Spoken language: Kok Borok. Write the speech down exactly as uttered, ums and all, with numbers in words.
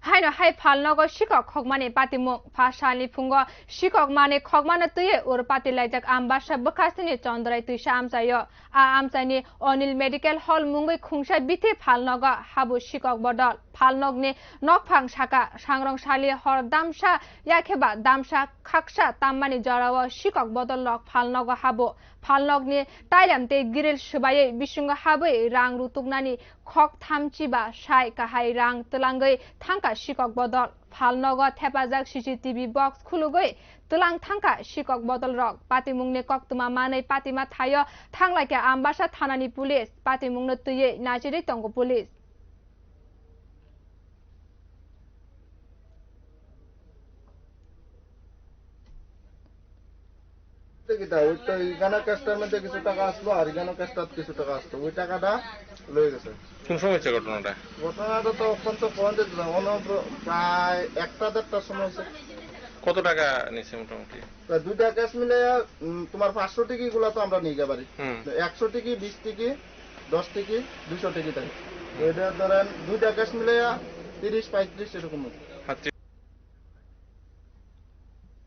Haino hai phalnogo sikok khokmani patimung. Pha salni phungo sikok manwi khokmano twiwi ur pati laijak Ambasa bwkhasini Chondrai twisa amchaio. A amchaini Onil Medical Hall mungwi khungsa bithi phalnogo habo sikok bodol. Phalnokni nokphang saka sangrong sali hor damsa yakheba damsa khaksa tammani jorao sikok bodolrok phalnogo habo. Phalnokni tailam tei grill swbaiwi bisingo habwi rang rutuknani khok thamchi ba sai kahai rang twlangwi thangkha sikok bodol. Phalnogo thepajak C C T V box khulugwi twlang thangkha sikok bodolrok. Patimungni koktwma manwi patima thaio thanglaikha Ambasa thanani police. Patimungno twiwi najirwi tongo police. কিতা, ওই তো এখানে ক্যাশটার মধ্যে কিছু টাকা আসলো আর এখানে ক্যাশটার কিছু টাকা আসলো, ওই টাকাটা লয়ে গেছে। কোন সময় হচ্ছে ঘটনাটা? ঘটনাটা তো অত্যন্ত কম দিতে না, অন্য প্র-, প্রায় একটা দেড়টার সময় হচ্ছে। কত টাকা নিছে মোটামুটি? তা দুইটা ক্যাশ মিলে, উম, তোমার পাঁচশো টিকি গুলা তো আমরা নিয়ে যাবারি। হুম। তো একশো টিকি, বিশ টিকি, দশ টিকি, দুশো টিকি থাকে। তো এটা ধরেন দুইটা ক্যাশ মিলে তিরিশ, পঁয়ত্রিশ এরকম।